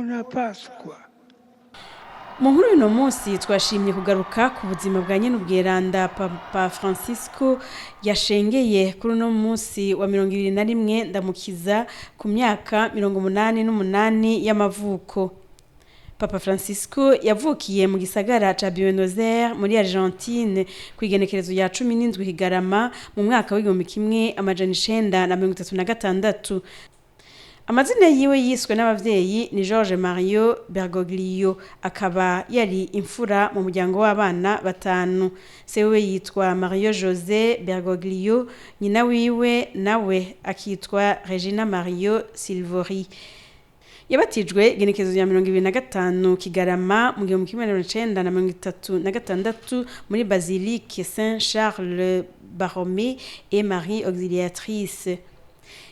Buona Pasqua. Mu nkuru y'uno munsi twashimye kugaruka ku buzima bwa nyenubweranda Papa Francisco yashengeye kuri uno munsi wa 21 Ndamukiza ku myaka 88 y'amavuko. Papa Francisco yavukiye mu gisagara ca Buenos Aires muri Argentine ku igenekerezo rya 17 Kigarama mu mwaka w'1936. Amazina yiwe yiswe n'abavyeyi ni George Mario Bergoglio, akaba yari imfura mu muryango w'abana batanu. Se wiwe yitwa Mario Jose Bergoglio, nyina wiwe nawe akitwa Regina Mario Silvori. Yabatijwe igenekerezo rya 25 Kigarama mu 1936 muri Basilique Saint Charles Borromée et Marie Auxiliatrice.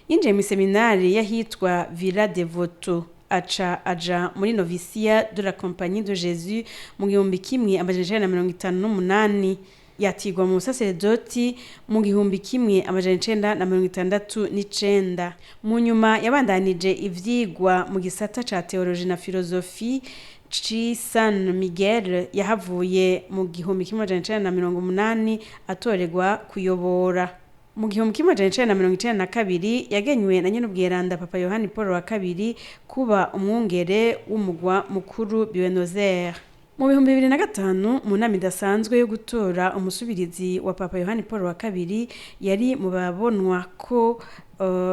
Yinjiye mw'iseminari y'ahitwa Villa Devoto, aca aja muri Novisia de la Compagnie de Jésus mu 1958. Yatigwa mu busaseredoti mu 1969. Mu nyuma yabandanije ivyigwa mu gisata ca teoloji na filozofi ci San Miguel. Yahavuye mu 1980 atorerwa kuyobora. Mu 1992 yagenywe na nyenubweranda Papa Yohani Paul wa kabiri kuba umwungere w'umugwa mukuru Buenos Aires. Mu 2005, mu nama idasanzwe yo gutora umusubirizi wa Papa Yohani Paul wa kabiri, yari mu babonwa ko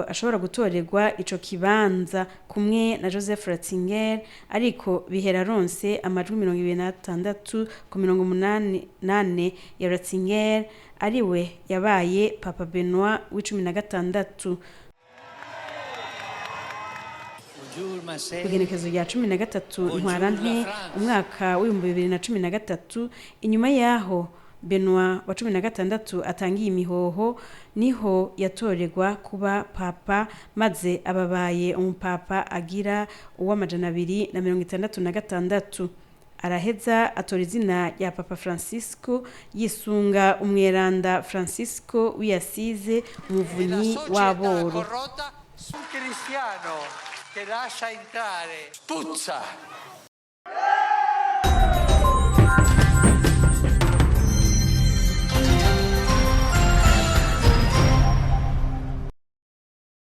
ashobora gutorerwa ico kibanza kumwe na Joseph Ratzinger, ariko bihera aronse amajwi 26 ku 84 ya Ratzinger, ariwe yabaye Papa Benoit w'16. Igenekerezo rya 13 Ntwarante umwaka w'2013, inyuma yaho Benoit wa 16 atangiye imihoho, niho yatorerwa kuba papa, maze ababaye umupapa agira uw'266. Araheza atora izina rya Papa Francisco yisunga umweranda Francisco w'Iyasize, umuvunyi w'aboro. Un cristiano che lascia entrare spuzza.